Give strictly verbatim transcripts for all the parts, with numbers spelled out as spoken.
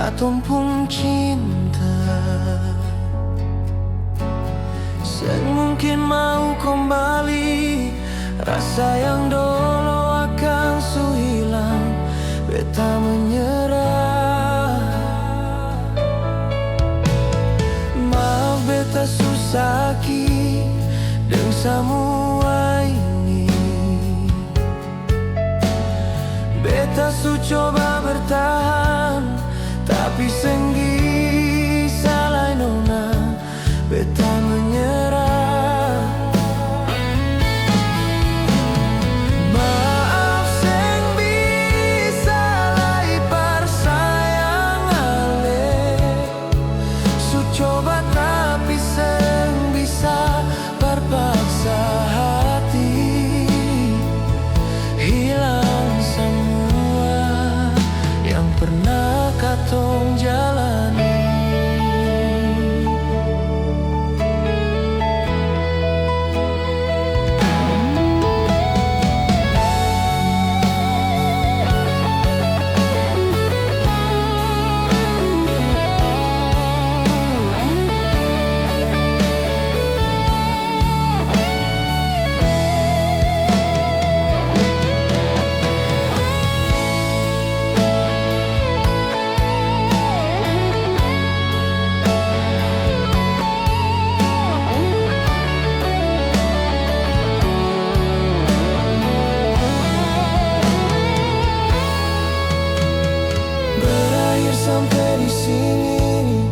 katong pung cinta. Seng mungkin mau kombali, rasa yang dolo akan su hilang, beta menyerah. Maaf beta su saki deng samua ini. Beta su coba bertahan, tapi seng bisa lai nona, beta menyerah. Maaf seng bisa lai par sayang ale. Su coba tapi seng bisa, par paksa hati. Hilang samua yang pernah katong jalani. Berakhir sampe di sini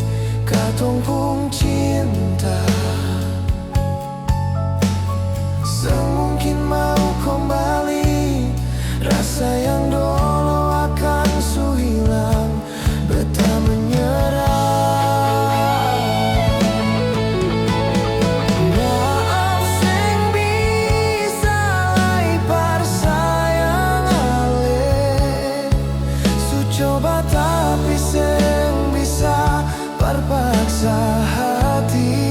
katong pung cinta. Seng mungkin mau kombali, rasa yang dolo akan su hilang, beta menyerah. Maaf seng bisa lai par sayang ale. Su coba tapi seng bisa, par paksa hati.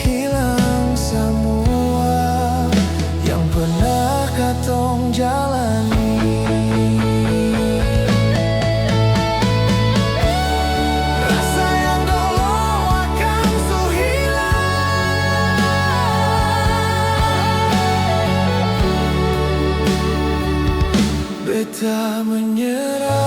Hilang samua yang pernah katong jalani. Rasa yang dolo akan su hilang. Beta menyerah.